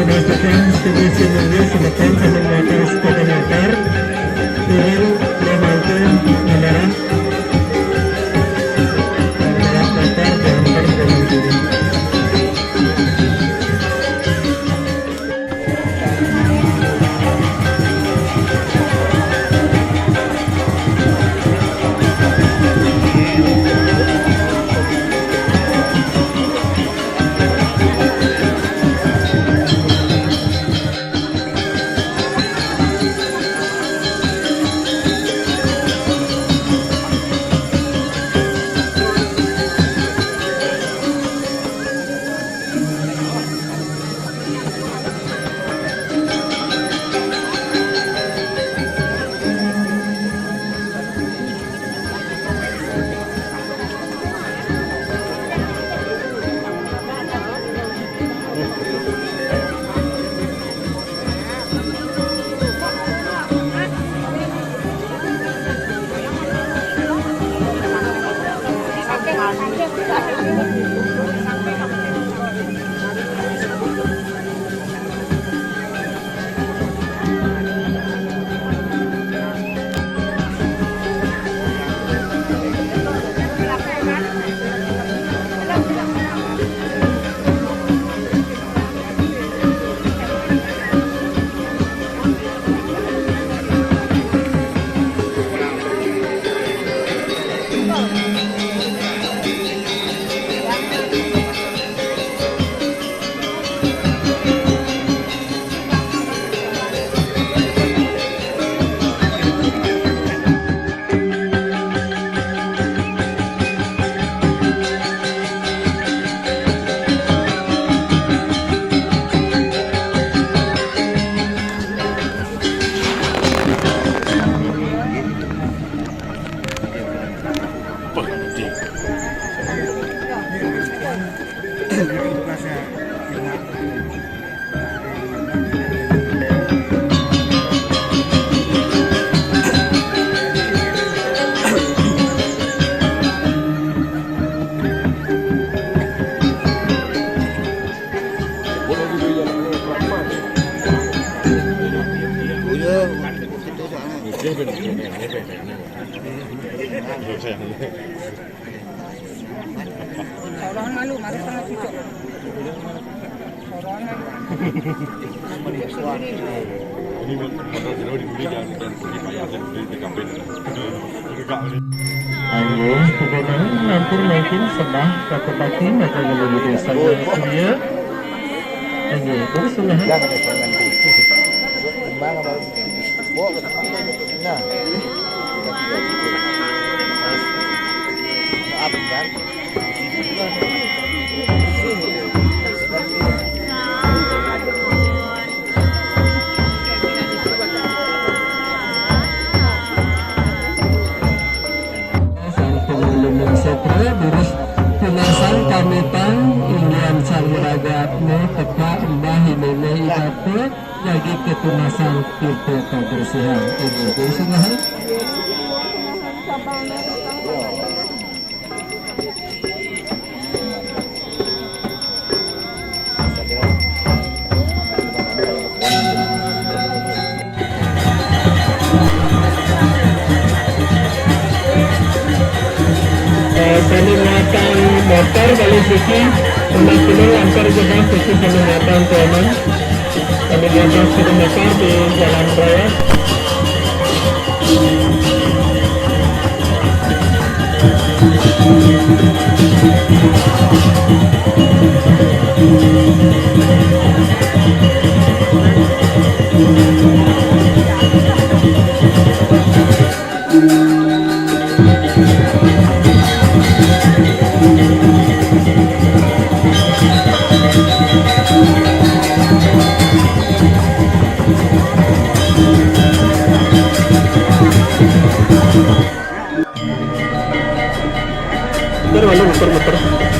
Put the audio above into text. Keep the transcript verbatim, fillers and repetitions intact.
Sudah sekian, studi sinunggih semeton sambil motor sepeda motor, turun memangku ngendaraan, lewat motor diantar dengan diri. Orang malu, malu sama cucuk. Orang malu. Ini motor jero di buli, jangan, jangan pergi payah, jangan pergi di kampung. Ayo, pokoknya ngampur mangkin sembah kaki-kaki, maka ngeluh desa ya, sedia. Ayo, terus sembah. Nah, maaf kan. Sang pangulun satra, durus tunasan kamitang, inggihan sang raga nu teka embah inene idapet, jagi ketunasan tirta kabersihan. Ibu, ibu, sembah. Eh, kami muatan motor balik siki, kami kini lancar juga siki kami muatan tuaman. Kami muatan sepeda motor di jalan raya. Pero wala motor-motor.